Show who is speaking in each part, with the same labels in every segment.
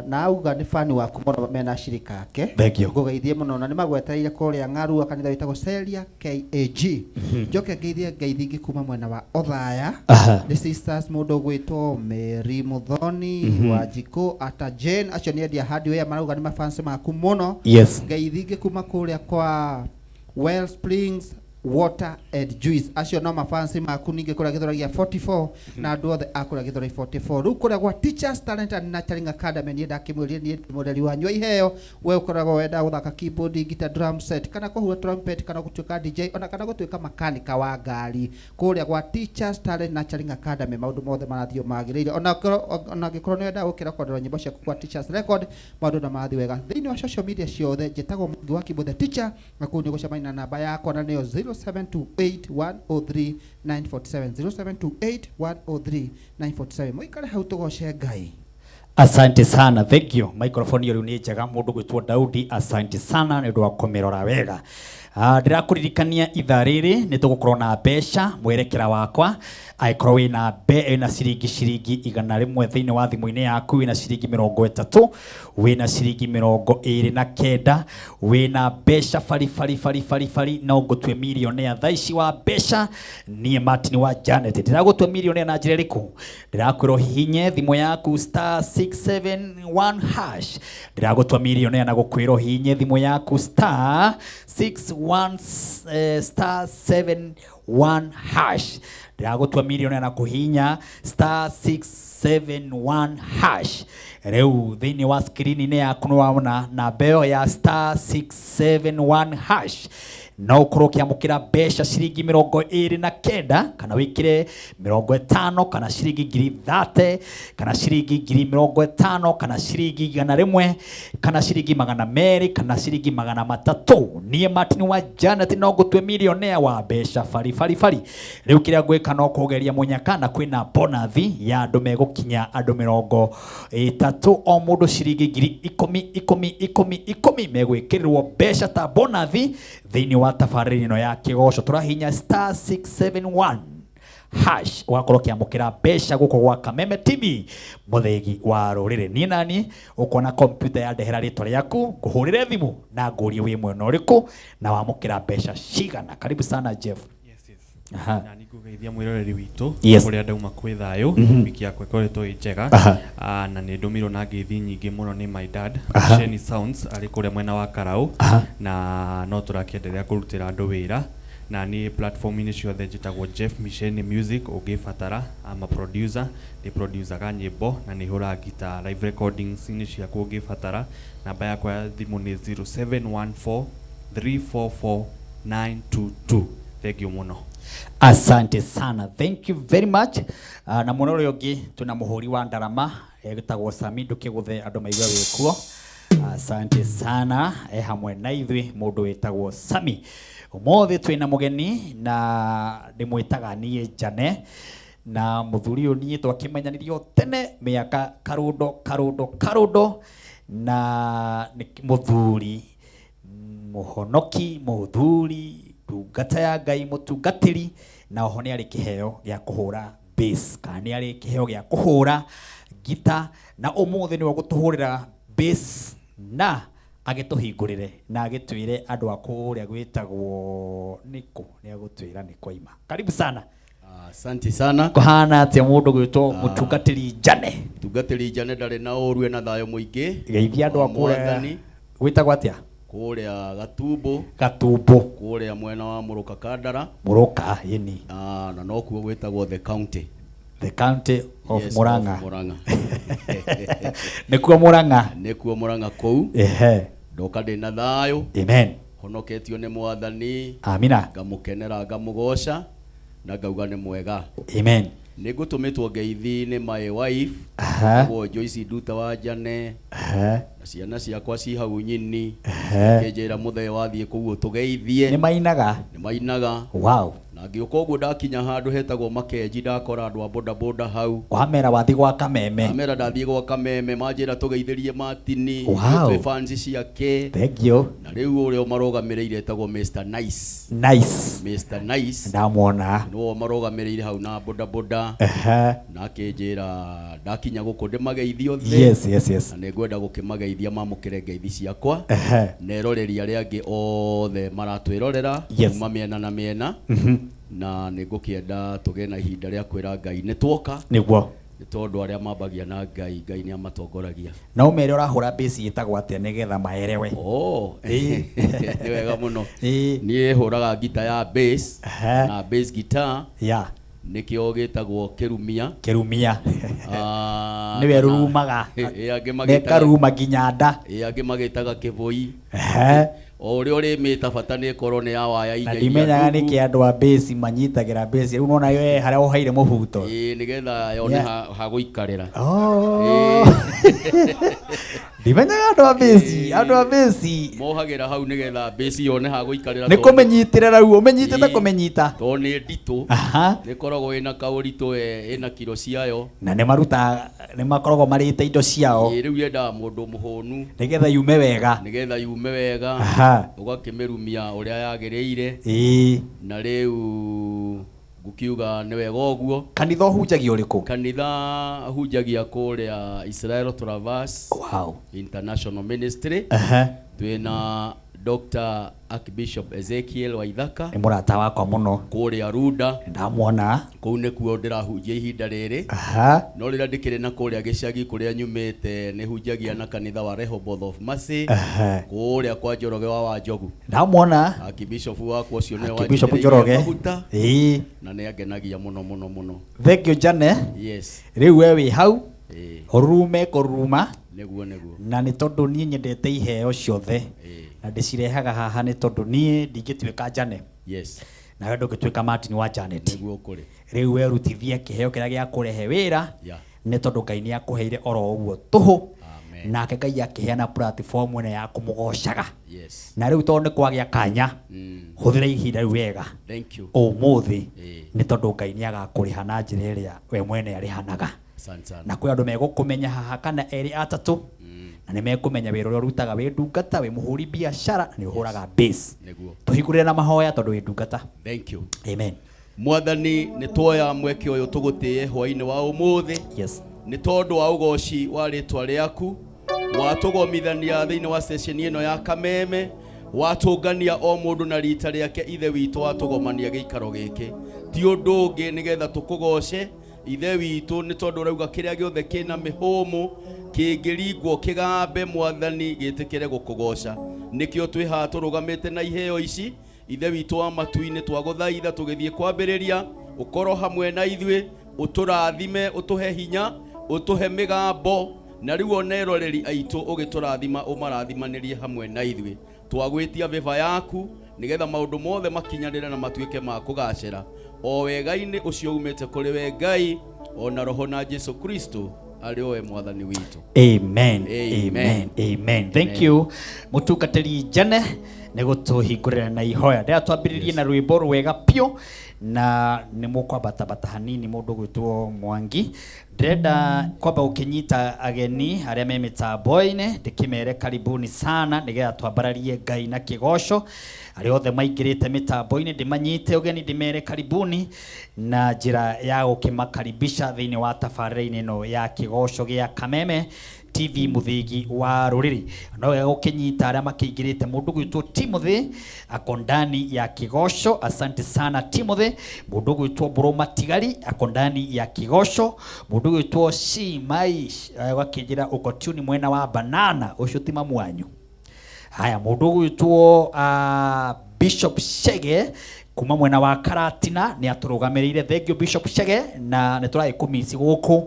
Speaker 1: Na auga nĩ fan waku mũno mena ashirika ake.
Speaker 2: Thank you.
Speaker 1: Ngũgeithie mũno na nĩ magwetereire kũrĩa Ng'arua kanitha wĩtagwo Ceria KAG. Njoke ngeithie ngeithi ingĩ kuma mwena wa Othaya. Nĩ sisters mũndũ ũgwĩtwo Mary Muthoni, Wanjikũ ata Jane, acio nĩ endia hardware marauga nĩ mafans maku mũno. Ngeithi ingĩ kuma kũrĩa kwa Well Springs Water and Juice, acio no mafans maku. Ningĩ kũrĩa Gĩthũrai 44 na andũ othe a kũrĩa Gĩthũrai 44. Rĩu kũrĩa gwa Teachers Talent and Nurturing Academy, niĩ ndakĩmwĩrire niĩ ndĩ mũreri wanyu wa iheo. We ũkoragwo wenda gũthaka keyboard, guitar, drum set, kana kũhura trumpet, kana gũtuĩka DJ, ona kana gũtuĩka makanika wa ngari, kũrĩa gwa Teachers Talent Nurturing Academy maũndũ mothe marathiĩ magĩrĩire. Ona angĩkorwo nĩ wenda gũkĩrekodera nyĩmbo ciaku kwa Teachers Record, maũndũ na marathiĩ wega. Thĩinĩ wa social media ciothe njĩtagwo Mwangi wa Kimbo the Teacher, na kũu nĩ gũcemania na namba yakwa na nĩyo 0728103947, 0728103947. Mũikare hau tũgoce Ngai.
Speaker 2: Asante sana, thank you. Microphone iyo rĩu nĩ njega. Mũndũ gwĩtwo Daudi, asante sana nĩ ũndũ wa kũmĩrora wega. Ndĩrakũririkania ithaa rĩrĩ nĩ tũgũkorwo na mbeca mwerekera wakwa. Angĩkorwo wĩna ciringi 100 thĩinĩ wa thimũ-inĩ yaku, wĩna ciringi 30, wĩna ciringi 29, wĩna mbeca bari bari bari bari bari, no ngũtue millionaire thaa ici wa mbeca. Niĩ Martin wa Janet ndĩragũtua millionaire na njĩra ĩrĩkũ? Ndĩrakwĩra ũhihinye thimũ yaku *671#. Ndĩragũtua millionaire na gũkwĩra ũhihinye thimũ yaku star 61 *71#. Ndĩragũtua millionaire na kũhihinya *671#. Rĩu thĩinĩ wa screen-inĩ yaku nĩ wona namba ĩyo ya *671#. No ũkorwo ũkĩamũkĩra mbeca ciringi 29, kana wĩkĩre 50, kana ciringi 30,000, kana ciringi 50,000, kana ciringi 100, kana ciringi 200, kana ciringi 300. Niĩ Martin wa Janet no ngũtue millionaire wa mbeca bari bari bari. Rĩu kĩrĩa ngwĩka no kũgeria mũnyaka, na kwĩna bonus ya andũ megũkinya andũ 30, o mũndũ ciringi 10,000 10 10 10, megwĩkĩrĩrwo mbeca ta bonus thĩinĩ wa tabarĩra ĩno ya kĩgoco. Tũrahinya *671# ũgakorwo ũkĩamũkĩra mbeca gũkũ gwa Kameme TV, mũthĩgi wa rũrĩrĩ. Niĩ nani ũkona kompyuta yandehera rĩtwa rĩaku, ngũhũrĩre thimũ na ngũrie wĩ mwena ũrĩkũ na wamũkĩra mbeca cigana. Karibu sana, Jeff.
Speaker 3: Yes. Na nĩngũgeithia mwĩroreri witũ kũrĩa ndauma kwĩ thayũ. Wiki yakwa ĩkoretwo ĩ njega. Na nĩ ndũmĩirwo na ngeithi nyingĩ mũno nĩ my dad, Sheni Sounds, arĩ kũrĩa mwena wa Karau. Na no tũrakĩenderea kũrutĩra andũ wĩra, na niĩ platform-inĩ ciothe njĩtagwo Jeff Misheni Music. Ũngĩbatara, I'm a producer, nĩ producaga nyĩmbo na nĩ hũraga guitar live recordings-inĩ ciaku. Ũngĩbatara, namba yakwa ya thimũ nĩ 0714 344 922. Thank you mũno.
Speaker 2: Asante sana, thank you very much. Na mwena ũrĩa ũngĩ twĩna mũhũri wa ndarama etagwo Sami. Ndũkĩgũthe andũ maigue wĩkuo. Asante sana. E hamwe na ithuĩ mũndũ wĩtagwo Sami. Ũmũthĩ twĩna mũgeni na ndĩmwĩtaga niĩ Jane, na mũthuri ũyũ niĩ twakĩmenyanirio tene mĩaka karũndo karũndo karũndo, na nĩ mũthuri mũhonoki, mũthuri ndungata ya Ngai, mũtungatĩri, na oho nĩ arĩ kĩheo gĩa kũhũra bass, kana nĩ arĩ kĩheo gĩa kũhũra ngita, na ũmũthĩ nĩwe ũgũtũhũrĩra bass na agĩtũhingũrĩre na agĩtwĩre andũ a kũrĩa gwĩtagwo nĩkũ nĩ agũtwĩra nĩ kwaima. Karibu sana.
Speaker 4: Asante sana.
Speaker 2: Kũhana atĩa, mũndũ gwĩtwo mũtungatĩri Jane?
Speaker 4: Tungatĩri Jane ndarĩ na ũru, ena thayũ mũingĩ.
Speaker 2: Geithia andũ a
Speaker 4: Wa
Speaker 2: kũrĩa
Speaker 4: Mwathani.
Speaker 2: gwĩtagwo atĩa?
Speaker 4: Kũrĩa Gatumbo.
Speaker 2: Gatumbo.
Speaker 4: Kũrĩa mwena wa Mũrũka Kandara.
Speaker 2: Mũrũka ĩni.
Speaker 4: Na nokuo gwĩtagwo the county.
Speaker 2: The county of
Speaker 4: Yes,
Speaker 2: Murang'a.
Speaker 4: of Murang'a.
Speaker 2: Nĩkuo Murang'a.
Speaker 4: Nĩkuo Murang'a kũu. Ndoka ndĩ na thayũ.
Speaker 2: Amen.
Speaker 4: Honoketio nĩ Mwathani.
Speaker 2: Amina.
Speaker 4: Ngamũkenera, ngamũgoca na ngauga nĩ mwega.
Speaker 2: Amen.
Speaker 4: Nĩ ngũtũmĩtwo ngeithi nĩ my wife, Etagwo Joyce Nduta wa Jane, na ciana ciakwa ci hau nyini. Kĩnjĩra mũthee wathiĩ kũu ũtũgeithie.
Speaker 2: Nĩ mainaga?
Speaker 4: Nĩ mainaga. Na Na ngĩũka ũguo ndakinya handũ hetagwo Makenji, ndakora andũ a bodaboda hau.
Speaker 2: Wamera wathiĩ gwa Kameme.
Speaker 4: Amera ndathiĩ gwa Kameme, manjĩra tũgeithĩrie Martini.
Speaker 2: Wow.
Speaker 4: Twĩ fans ciake.
Speaker 2: Thank you.
Speaker 4: Na rĩu ũrĩa ũmarũgamĩrĩire etagwo Mr Nice.
Speaker 2: Nice.
Speaker 4: Mr Nice.
Speaker 2: Ndamwona.
Speaker 4: Nĩwe ũmarũgamĩrĩire hau na bodaboda. Na akĩnjĩra ndakinya gũkũ ndĩmageithie othe.
Speaker 2: Yes.
Speaker 4: Na nĩngwenda gũkĩmageithia mamũkĩre ngeithi ciakwa. Na eroreri arĩa angĩ othe maratwĩrorera kuma mĩena na mĩena. Na nĩngũkĩenda tũgĩe na ihinda rĩa kwĩra Ngai nĩ tuoka.
Speaker 2: Nĩguo.
Speaker 4: Nĩ tondũ arĩa mambagia na Ngai, Ngai nĩ amatongoragia.
Speaker 2: Na ũmere ũrahũra bass ĩtagwo atĩa nĩgetha maerewe.
Speaker 4: Oh, nĩ wega mũno.
Speaker 2: Ĩĩ.
Speaker 4: Niĩ hũraga ngita ya bass na bass guitar. Nĩkĩo gĩtagwo kĩrumia.
Speaker 2: Kĩrumia. Nĩwe rurumaga.
Speaker 4: Angĩ
Speaker 2: Nĩ karuruma nginya nda.
Speaker 4: Ĩĩ, angĩ magĩtaga kĩbũi. O ũrĩa ũrĩmĩta bata nĩ ĩkorwo nĩ ya waya
Speaker 2: Na
Speaker 4: inya iria
Speaker 2: ndimenyaga
Speaker 4: ndungu.
Speaker 2: nĩkĩ andũ a bass manyitagĩra bass. Rĩu nona we harĩa woheire mũbuto.
Speaker 4: Ĩĩ, nĩgetha yone ha gũikarĩra.
Speaker 2: Oh. Ndimenyaga andũ a bass, andũ a bass.
Speaker 4: Mohagĩra hau nĩgetha bass yone ha gũikarĩra.
Speaker 2: Nĩ kũmĩnyitĩra rĩu, ũmĩnyitĩte kũmĩnyita.
Speaker 4: Tondũ nĩ nditũ. Nĩ ĩkoragwo ĩna kaũritũ, ĩna kiro ciayo.
Speaker 2: Na nĩ marutaga, nĩ makoragwo marĩte indo ciao.
Speaker 4: Ĩĩ, rĩu yendaga mũndũ mũhũnu.
Speaker 2: Nĩgetha yume wega.
Speaker 4: Nĩgetha yume wega. Ũgakĩmĩrumia ũrĩa yagĩrĩire. Na rĩu ngukiuga nĩ wega ũguo.
Speaker 2: Kanitha ũhunjagia ũrĩkũ?
Speaker 4: Kanitha hunjagia kũrĩa Israel Traverse.
Speaker 2: Wow.
Speaker 4: International Ministry. Twĩna Dr. Archbishop Ezekiel Waithaka.
Speaker 2: Nĩ mũrata wakwa mũno.
Speaker 4: Kũrĩa Runda.
Speaker 2: Ndamwona.
Speaker 4: Kũu nĩkuo ndĩrahunjia ihinda rĩrĩ. No rĩrĩa ndĩkĩrĩ na kũrĩa gĩcagi kũrĩa nyumĩte nĩ hunjagia na kanitha wa Rehoboth of Mercy. Kũrĩa kwa Njoroge wa Wanjogu.
Speaker 2: Ndamwona.
Speaker 4: Archbishop wakwa ũcio nĩwe
Speaker 2: Archbishop
Speaker 4: wanjitĩrĩirie
Speaker 2: Njoroge.
Speaker 4: maguta. Na nĩ angenagia mũno mũno mũno.
Speaker 2: Thank you Jane.
Speaker 4: Yes.
Speaker 2: Rĩu we wĩ hau. Ũrume kũruruma.
Speaker 4: Nĩguo, nĩguo.
Speaker 2: Na nĩ tondũ niĩ nyendete iheo ciothe. Na ndĩcirehaga haha nĩ tondũ niĩ ndingĩtuĩka Jane.
Speaker 4: Yes.
Speaker 2: Nawe ndũngĩtuĩka Martin wa Janet.
Speaker 4: Nĩguo kũrĩ.
Speaker 2: Rĩu we rutithia kĩheo kĩrĩa gĩa kũrehe wĩra.
Speaker 4: Yeah.
Speaker 2: Nĩ tondũ Ngai nĩ akũheire oro ũguo tũhũ.
Speaker 4: Amen.
Speaker 2: Nake Ngai akĩheana platform ĩno ya kũmũgocaga.
Speaker 4: Yes.
Speaker 2: Na rĩu tondũ nĩ kwagĩa kanya, hũthĩra ihinda rĩu wega.
Speaker 4: Thank you.
Speaker 2: Ũmũthĩ, nĩ tondũ Ngai nĩ agakũrĩha na njĩra ĩrĩa we mwene arĩhanaga.
Speaker 4: Asante sana.
Speaker 2: Na kwĩ andũ megũkũmenya haha kana erĩ atatũ, na nĩ mekũmenya wĩra ũrĩa ũrutaga wĩ ndungata, wĩ mũhũri biacara, na nĩ ũhũraga bass.
Speaker 4: Nĩguo.
Speaker 2: Tũhingũrĩre na mahoya tondũ wĩ ndungata.
Speaker 4: Thank you.
Speaker 2: Amen.
Speaker 4: Mwathani, nĩ tuoya mweke ũyũ tũgũtĩe hwaĩ-inĩ wa ũmũthĩ.
Speaker 2: Yes.
Speaker 4: Nĩ tondũ wa ũgoci wa rĩtwa rĩaku, watũgomithania thĩinĩ wa station ĩno ya Kameme, watũngania o mũndũ na rita rĩake, Ithe witũ watũgomania gĩikaro gĩkĩ. Ti ũndũ ũngĩ nĩgetha tũkũgoce Ithe witũ, nĩ tondũ ũrauga kĩrĩa gĩothe kĩna mĩhũmũ kĩngĩringwo kĩgambe Mwathani gĩtĩkĩre gũkũgoca. Nĩkĩo twĩ haha tũrũgamĩte na iheo ici. Ithe witũ wa matu-inĩ, twagũthaitha tũgĩthiĩ kwambĩrĩria, ũkorwo hamwe na ithuĩ, ũtũrathime, ũtũhe hinya, ũtũhe mĩgambo, na rĩu ona eroreri aitũ ũgĩtũrathima, ũmarathimanĩrie hamwe na ithuĩ. Twagwĩtia favor yaku nĩgetha maũndũ mothe makinyanĩre na matuĩke ma kũgacĩra o wega-inĩ ũcio umĩte kũrĩ we Ngai, ona Roho na Jesu Kristo arĩ we Mwathani witũ.
Speaker 2: Amen.
Speaker 4: Amen.
Speaker 2: Amen. Amen. Thank
Speaker 4: Amen.
Speaker 2: you. Mũtungatĩri Jane nĩ gũtũhingũrĩra na ihoya. Ndĩra twambĩrĩrie na rwĩmbo rwega piũ, na nĩ mũkwambatabata hanini mũndũ gwĩtwo Mwangi. Ndĩrenda kwamba gũkĩnyita ageni arĩa me mĩtambo-inĩ, ndĩkĩmere karibuni sana nĩgetha twambararie Ngai na kĩgoco. Arĩa othe maingĩrĩte mĩtambo-inĩ ndĩmanyite ũgeni, ndĩmere karibuni na njĩra ya gũkĩmakaribisha thĩinĩ wa tabarĩra-inĩ ĩno ya kĩgoco gĩa Kameme TV mũthĩgi wa rũrĩrĩ. No wega gũkĩnyita arĩa makĩingĩrĩte, mũndũ gwĩtwo Timothy ako ndani ya kĩgoco, asante sana Timothy. Mũndũ gwĩtwo Mbũrũ Matigari ako ndani ya kĩgoco. Mũndũ gwĩtwo Shimai ũgakĩnjĩra uko tune mwena wa banana, ũcio ti mamu wanyu. Haya, mũndũ gwĩtwo Bishop Chege kuma mwena wa Karatina nĩ atũrũgamĩrĩire. Thank you Bishop Chege, na nĩ tũragĩkũmici gũkũ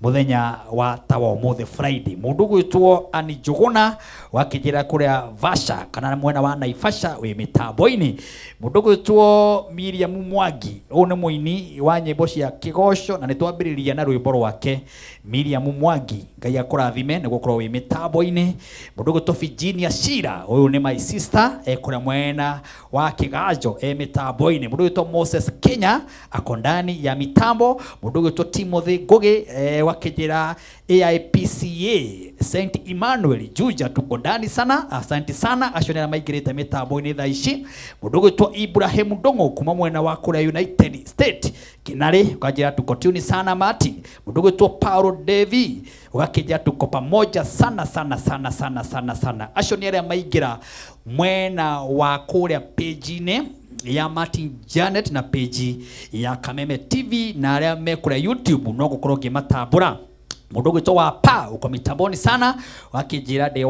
Speaker 2: Muthenya wa tawa umuthi Friday. Mundu gwitwo Ani Njuguna wakijira kuria Vasha kana mwena wa Naivasha wi mitambo-ini. Mundu gwitwo Miriam Mwangi, uyu ni muini wa nyimbo cia kigoco na nitwambiriria na rwimbo rwake. Miriam Mwangi, Ngai akurathime ni gukorwo wi mitambo-ini. Mundu gwitwo Virginia Shira, uyu ni my sister kuria mwena wa Kiganjo e mitambo-ini. Mundu gwitwo Moses Kenya ako ndani ya mitambo. Mundu gwitwo Timothy Ngugi wakijira AIPCA St Emmanuel Juja, tuko ndani sana, asante sana acio nĩ arĩa maingĩrĩte mitambo-inĩ thaa ici. Mundu gwitwo Ibrahim Ndung'u kuma mwena wa kuria United State Kinari ukanjira tuko tuni sana Martin. Mundu gwitwo Paulo Devi ugakijira tuko pamoja sana sana sana sana sana sana. Acio nĩ arĩa maingĩra mwena wa kuria page-inĩ ya Martin Janet na page ya Kameme TV na arĩa me kũrĩa YouTube no gũkorwo ngĩmatambũra. Mundu gwitwo wa pa uko mitamboni sana wakinjira ndi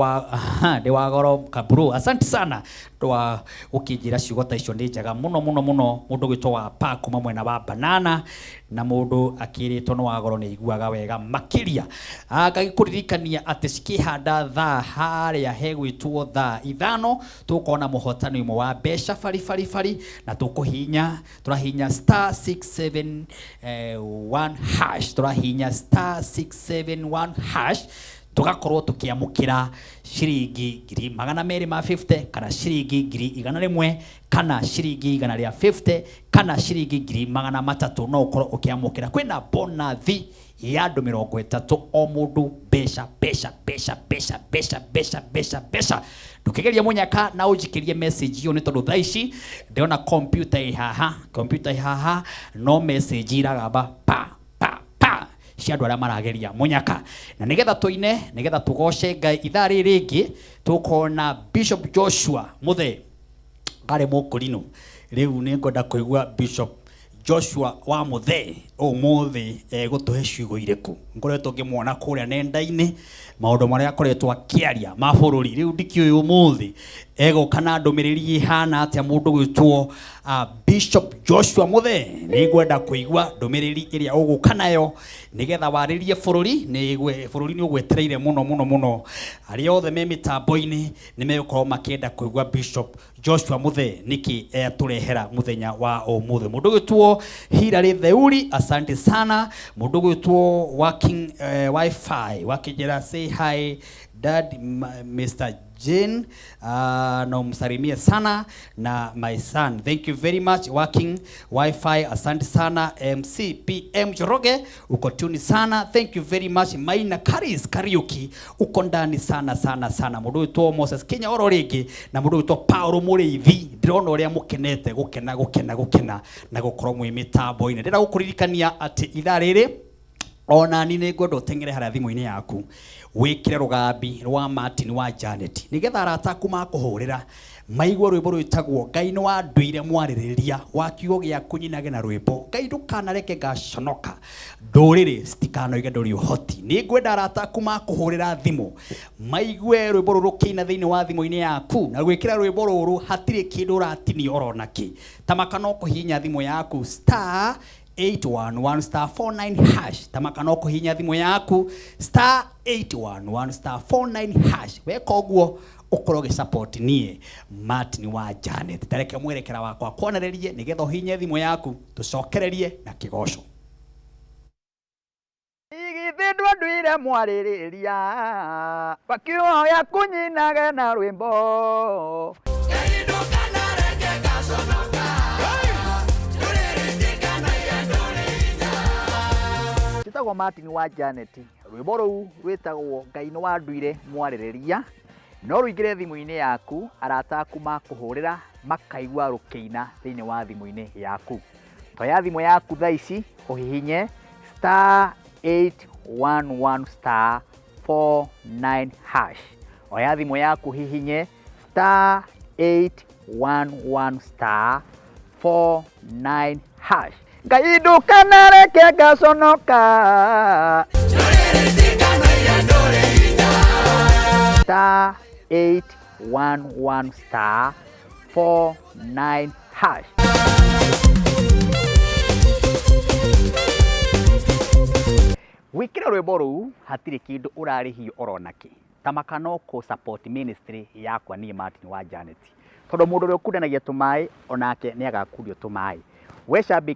Speaker 2: wa goro kaburu, asante sana ndwa ukinjira ciugo ta icio ni njega muno muno muno. Mundu gwitwo wa pa kuma mwena wa banana na mundu akiritwo no wa goro ni iguaga wega makiria. Ngagikuririkania ati cikihanda thaa haria hegwitwo thaa 5 tukona muhotani umwe wa mbeca bari bari bari na tukuhinya turahinya star 671 hash, turahinya star 671 hash tugakorwo tukiamukira ciringi ngiri magana merĩ ma 50 kana ciringi ngiri igana rĩmwe kana ciringi igana rĩa 50 kana ciringi ngiri magana matatũ no ũkorwo ũkĩamũkĩra. Kwĩna bonathi ya andũ mĩrongo ĩtatũ o mũndũ mbeca mbeca mbeca mbeca mbeca mbeca mbeca mbeca. Ndũkĩgeria mũnyaka na ũnjikĩrie message iyo nĩ tondũ thaa ici ndĩrona computer ĩ haha, computer ĩ haha no message iragamba pa pa pa cia andũ arĩa marageria mũnyaka. Na nĩgetha tũine, nĩgetha tũgoce Ngai ithaa rĩrĩ rĩngĩ tũkona Bishop Joshua Muthee arĩ mũkũrinũ. Rĩu nĩ ngwenda kũigua Bishop Joshua wa Muthee ũmũthĩ egũtũhe ciugo irĩkũ. Ngoretwo ngĩmuona kũrĩa nenda-inĩ maũndũ marĩa akoretwo akĩaria ma bũrũri. Rĩu ndikĩũĩ ũmũthĩ egũka na ndũmĩrĩri ĩhana atĩa mũndũ gwĩtwo Bishop Joshua Muthee. Nĩ ngwenda kũigua ndũmĩrĩri ĩrĩa ũgũka nayo nĩgetha warĩrie bũrũri. Nĩ bũrũri nĩ ũgwetereire mũno mũno mũno. Arĩa othe me mĩtambo-inĩ nĩ megũkorwo makĩenda kũigua Bishop Joshua Muthee nĩkĩ etũrehera mũthenya wa ũmũthĩ. Mũndũ gwĩtwo Hilary Theuri, asante sana. Mũndũ gwĩtwo working wifi wakĩnjĩra say hi dad Mr Jane, na umsalimie sana na my son, thank you very much. Working wifi, asante sana. MC PM Njoroge uko tuni sana, thank you very much. Maina Karis Kariuki uko ndani sana sana sana. Mũndũ witwo Moses Kenya oro rĩngĩ na mũndũ witwo Paulo Mũrĩithi, ndĩrona ũrĩa mũkenete gũkena gũkena gũkena na gũkorwo mwĩ mĩtambo-inĩ. Ndĩrenda gũkũririkania atĩ ithaa rĩrĩ ona ni nĩ ngwenda ũteng'ere harĩa thimũ-inĩ yaku wĩkĩre rũgambi rwa Martin wa Janet nĩgetha arata aku makũhũrĩra maigue rwĩmbo rwĩtagwo Ngai nĩ wanduire mwarĩrĩria wa kiugo gĩaku nyinage na rwĩmbo. Ngai ndũkanareke ngaconoka, ndũrĩrĩ citikanoige ndũrĩ ũhoti. Nĩ ngwenda arata aku makũhũrĩra thimũ maigue rwĩmbo rũrũ rũkĩina thĩinĩ wa thimũ-inĩ yaku, na gwĩkĩra rwĩmbo rũrũ hatirĩ kĩndũ ũratinio orona kĩ. Tamaka no kũhihinya thimũ yaku star 811 star 49 hash. Tamaka no kũhihinya thimũ yaku star 811 star 49 hash. Weka ũguo ũkorwo ũgĩ support niĩ Martin wa Janet. Tareke mwerekera wakwa kwonererie nĩgetha ũhihinye thimũ yaku tũcokererie na kĩgoco.
Speaker 5: Githĩ ndwanduire mwarĩrĩria wa kiugo gĩaku nyinage na rwĩmbo. Njĩtagwo Martin wa Janet. Rwĩmbo rũu rwĩtagwo Ngai nĩ wanduire mwarĩrĩria. No rũingĩre thimũ-inĩ yaku, arata aku makũhũrĩra makaigua rũkĩina thĩinĩ wa thimũ-inĩ yaku. Toya thimũ yaku thaa ici ũhihinye star 811 star 49 hash. Oya thimũ yaku hihinye star 811 star 49 hash. Ngai ndũkanareke ngaconoka. Star 811 star 49 hash. Gwĩkĩra rwĩmbo rũu hatirĩ kĩndũ ũrarĩhio orona kĩ. Tamaka no kũ support ministry yakwa niĩ Martin wa Janet. Tondũ mũndũ ũrĩa ũkundanagia tũmaĩ onake nĩ agakundio tũmaĩ. We shabiki.